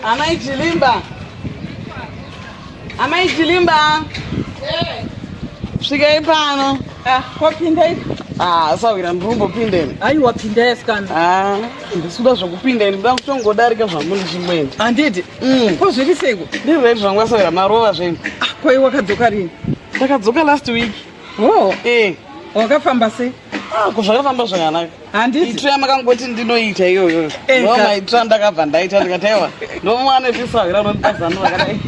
Amai Chilimba. Amai Chilimba. Svikai pano. Ah, kwapinda ipi? Ah, sawira ndiri kumbopinda ini. Aiwa pinda yasikana. Ah, ndisuda zvekupinda ini ndoda kutongodarika zvamuri chimwende. Handiti? Ko zviri seiko? Ndiri ready zvangu asawira marova zvenyu. Ah, ko iwe wakadzoka rini? Ndakadzoka last week. Oh. Eh. Wakafamba sei? Ah, ko zvakafamba zvakanaka. Handiti? Itira makangoti ndinoita iyoyo. Eh, Ndo ka- maitira ndakabva ndaita ndikati aiwa. Ndomwana tisawira unondipa zano rakadai.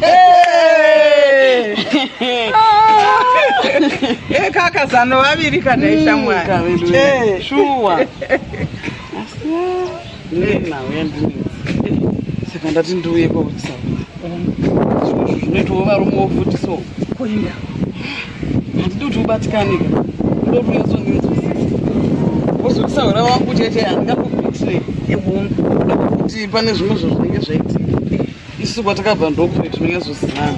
Eh, kaka zano vaviri kana ishamwari. Kavedu. Eh. Shuwa. Asi ndine nhau yandinetsa. Saka ndati ndiuye kwakuti Zvinhu zvinoitwawo varumewo futi so. Kuinda. Handidi kuti ubatikane ka. Ndoda kuti unyatsondinzwisisa. Wozoti sahwira wangu chete handingakubetray. Ehongu. Ndoda kuti pane zvimwe zvinhu zvinenge zvaitika. Isu kwatakabva ndokure tinonyatsozivana.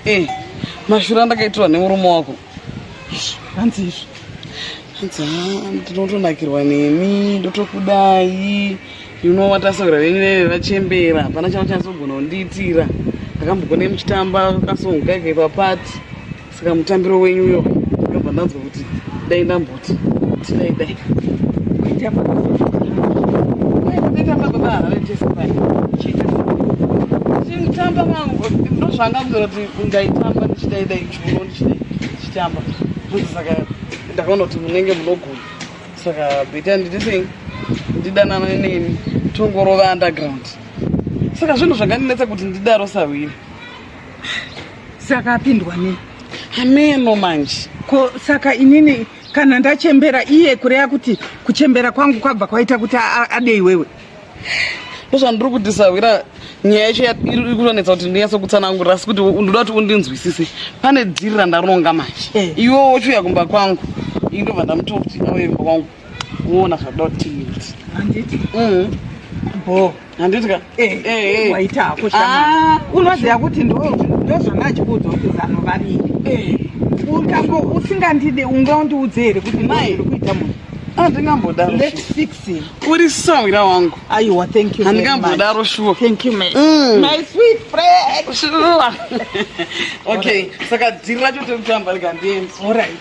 Eh, mashura andakaitirwa nemurume wako. Hanzi izvi. Hanzi "Ah, ndinotonakirwa nemi, ndotokudai. You know what asahwira venyu veve vachembera, hapana chavachanyatso-gona kundiitira. Ndakambogona muchitamba kasong kake papati. Saka mutambiro wenyu uyo ndakabva ndanzwa kuti dai ndamboti tidai dai. Kuita Ndaitamba baba Harare tese pai. Chimutamba mangu ndozvanga kutaura kuti ndaitamba ndichidai dai chiuno ndichidai ndichitamba. Ndozvo saka ndakaona kuti munenge munogona. Saka better nditi sei ndidanana nemi tongorova underground. Saka zvinhu zvangandinetsa kuti ndidaro sahwiri. Saka apindwa nei? Hameno manje. Ko saka inini kana ndachembera iye kureva kuti kuchembera kwangu kwabva kwaita kuti ade iwewe. Ndozvandiri kuti sahwira nyaya yacho iri kutonetsa kuti ndinyatsokutsanangurira asi kuti ndoda kuti undinzwisise. Pane dhiri randaronga manje. Eh. Iwe wochiuya kumba kwangu. Ini ndobva ndamuti kuti auye kumba kwangu. Woona zvakuda kuti tiite. Handiti? Bo. Handiti ka? Eh, Eh, eh. waita hako Ah. shamwari. Unoziva kuti ndozvanga achikuudza kuti zano vaviri. Eh. Ukango usingandide ungaundiudze here kuti Mai. ndiri kuita munhu. Handingambodaro. Let's fix it. Uri sahwira wangu. Aiwa, thank you. very much. Handingambodaro shuwa. Thank you, man. My sweet friend. Shuwa. Okay, saka dhiri racho tekutamba rikandiendi. All right.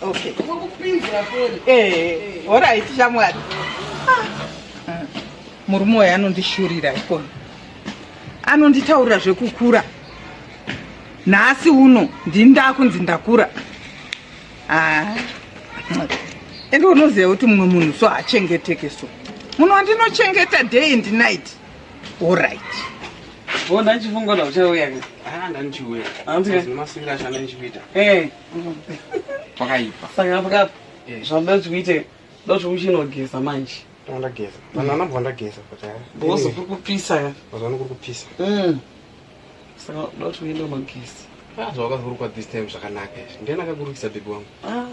Okay. Kupinzira foni. Eh, all right, shamwari. Ah. Murume uyu anondishurira ikona. Anonditaurira zvekukura. Nhasi uno ndini ndakunzi ndakura. Ah. Ende unoziva kuti mumwe munhu so hachengeteke so. Munhu wandinochengeta day and night. All right. Bo ndachifunga kuti uchauya ka. Ah, ndandichiuya. Handiti ka? Zvimaswira acho andandichikuita. Eh. Kwakaipa. Saka pakapa. Eh. Zvanoda kuti uite ndoda kuti uchinogeza manje. Ndageza. Vanhu vanobva ndageza but ah. Because kuri kupisa ka. Mazuva kuri kupisa. Saka ndoda kuti uende unogeza. Ah, zvawakazorukwa this time zvakanaka izvi. Ndiani akakurukisa baby wangu? Ah.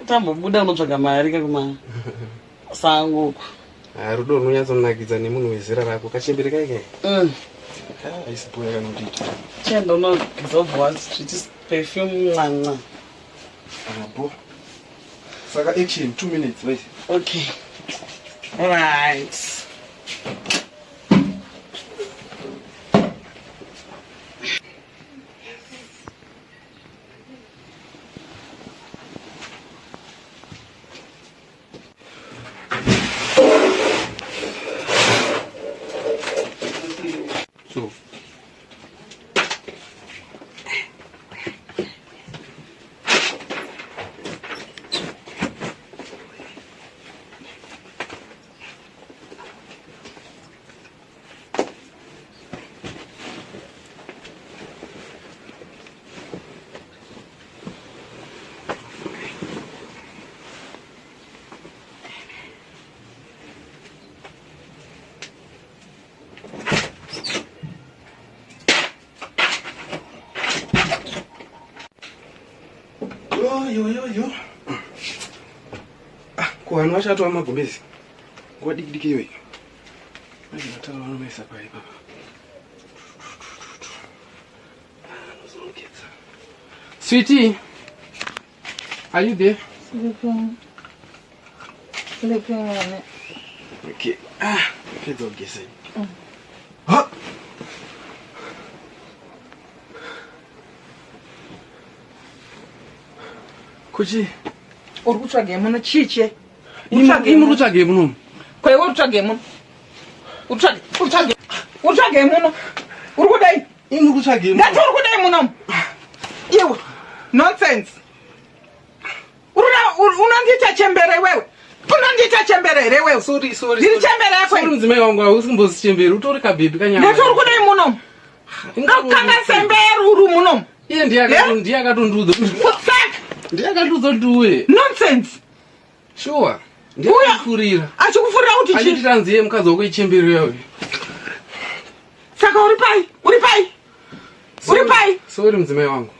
Tambobuda unotsvaga mari ka kuma sango uko. Ah, rudo runonyatsonakidza nemunhu wezera rako. Kachembere kai kai. Ah, haisi bhoya kanondiita. Chienda unogeza ubva wazviti perfume ncanca. Ah, bo. Saka action 2 minutes, wait. Okay. All right. So. Yo, yo, yo, yo. Ah, ko vanhu vachatova magumbezi. Nguva diki diki iyoyi. Manje mataura vanomaisa pai papa. Ah, anozonoketsa. Sweetie, are you there? Sleeping. Sleeping on it. Okay. Ah, pedza kugeza. Ha! Kuchi? Uri kutsvagei muno chii che? Imi muri kutsvagei muno? Ko iwe uri kutsvagei muno? Uri kutsvagei? Uri kutsvagei muno? Uri kudai? Imi muri kutsvagei muno? Ndati uri kudai muno? Iwe. Nonsense. Unondiita chembere iwewe. Unondiita chembere here iwewe? Sorry, sorry. Ndiri chembere yako. Sorry mudzimai wangu hausi kumbozi chembere, utori kabhebhi kanyama. Ndati uri kudai muno? Unokanganisa imba yeruru muno. Iye ndiye ndiye akatondiudza. Fuck. Ndiye akatondiudza kuti uye. Nonsense. Sure. Ndiye akufurira. Achikufurira kuti chii? Achiti tanzi iye mukadzi wako ichembere uya. Saka uri pai? Uri pai? Uri pai? Sorry mudzimai wangu.